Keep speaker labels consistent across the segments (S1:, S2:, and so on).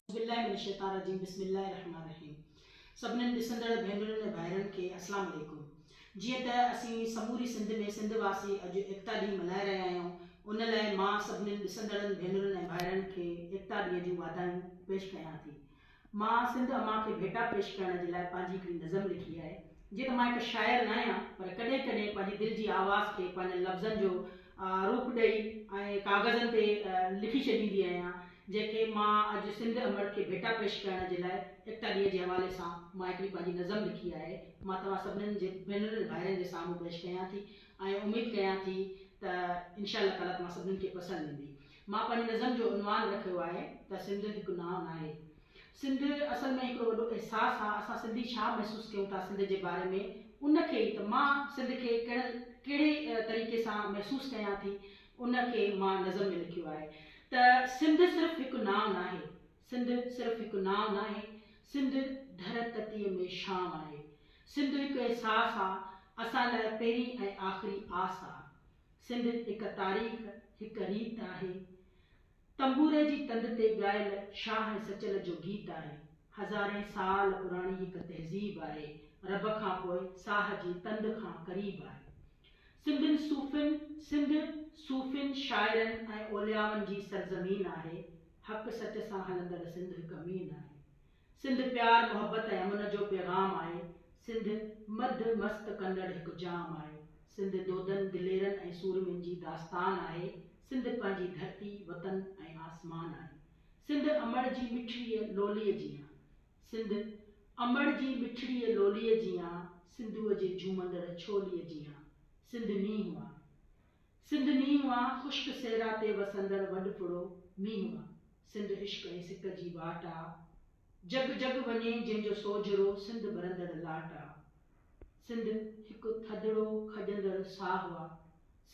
S1: بالله من الشيطان الرجيم بسم الله الرحمن الرحيم سڀنن ڏسندڙ ڀينرن ۽ ڀائرن کي اسلام عليڪم جيئن ته اسين سموري سنڌ ۾ سنڌ واسي اڄ ايڪتا ڏينهن ملهائي رهيا آهيون ان لاء مان سڀنن ڏسندڙن ڀينرن ۽ ڀائرن کي ايڪتا ڏينهن جون واڌايون پيش ڪيان ٿي مان سنڌ امان کي ڀيٽا پيش ڪرڻ جي لاء پنهنجي هڪڙي نظم لکي آهي. جيئن ته مان هڪ شاعر نه آهيان پر ڪڏهن ڪڏهن پنهنجي دل جي آواز کي پنهنجن لفظن جو روپ ڏئي ۽ ڪاغذن تي لکي ڇڏيندي آهيان جنهن کي مان اڄ سنڌ امڙ کي ڀيٽا پيش ڪرڻ جي لاء ايڪتا ڏينهن جي حوالي سان مان هڪڙي پنهنجي نظم لکي آهي مان توهان سڀنن جي ڀينرن ۽ ڀائرن جي سامهون پيش ڪيان ٿي ۽ اميد ڪيان ٿي ته انشاء الله تعاليٰ توهان سڀنن کي پسند ايندي. مان پنهنجي نظم جو عنوان رکيو آهي ته سنڌ هڪ نانء ناهي. سنڌ اصل ۾ هڪڙو وڏو احساس آ، اسان سنڌي ڇا محسوس ڪيون ٿا سنڌ جي باري ۾ ان کي ئي ته مان سنڌ کي ڪهڙن ڪهڙي طريقي سان محسوس ڪيان ٿي ان کي مان نظم ۾ لکيو آهي ته سنڌ صرف هڪ نانء ناهي، سنڌ صرف هڪ نانء ناهي، سنڌ ڌر تتيء ۾ ڇانو آهي. سنڌ هڪ احساس آ، اسان لاء پهرين ۽ آخري آس آ. سنڌ هڪ تاريخ، هڪ ريت آهي. تنبوري جي تند تي ڳايل شاهه ۽ سچل جو گيت آهي. هزارين سال پراڻي هڪ تهذيب آهي. رب کان پوء ساهه جي تند کان قريب آهي. سنڌين صوفين، سنڌ صوفين، شاعرن ۽ اوليائن جي سرزمين آهي. حق سچ سان هلندڙ سنڌ هڪ امين آهي. سنڌ پيار، محبت ۽ امن جو پيغام آهي. سنڌ مڌ مست ڪندڙ هڪ جام آهي. سنڌ دودن، دليرن ۽ سورمين جي داستان آهي. سنڌ پنهنجي ڌرتي، وطن ۽ آسمان آهي. سنڌ امڙ جي مٺڙيء لوليء جيان. سنڌ امڙ جي مٺڙيء لوليء جيان، سنڌوء جي جهومندڙ ڇوليء جيان. سنڌ مينهن آ. سنڌ مينهن آ، خشڪ صحرا تي وسندڙ وڏ ڦڙو مينهن آ. سنڌ عشق ۽ سڪ جي واٽ آ. جڳ جڳ وڃي جنهن جو سوجهرو سنڌ ٻرندڙ لاٽ آ. سنڌ هڪ ٿڌڙو کڄندڙ ساهه آ.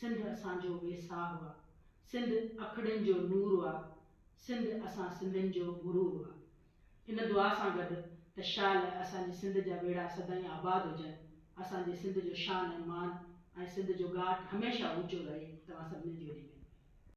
S1: سنڌ اسان جو ويساهه آ. سنڌ اکڙين جو نور آ. سنڌ اسان سنڌين جو غرور آ. ان دعا سان گڏ ته شال اسان جي سنڌ جا ويڙها سدائين آباد هجن، اسان جي سنڌ جو شان ۽ مان ۽ سنڌ جو ڳاٽ هميشه اوچو رهي. توهان سڀني جي وڏي مهرباني.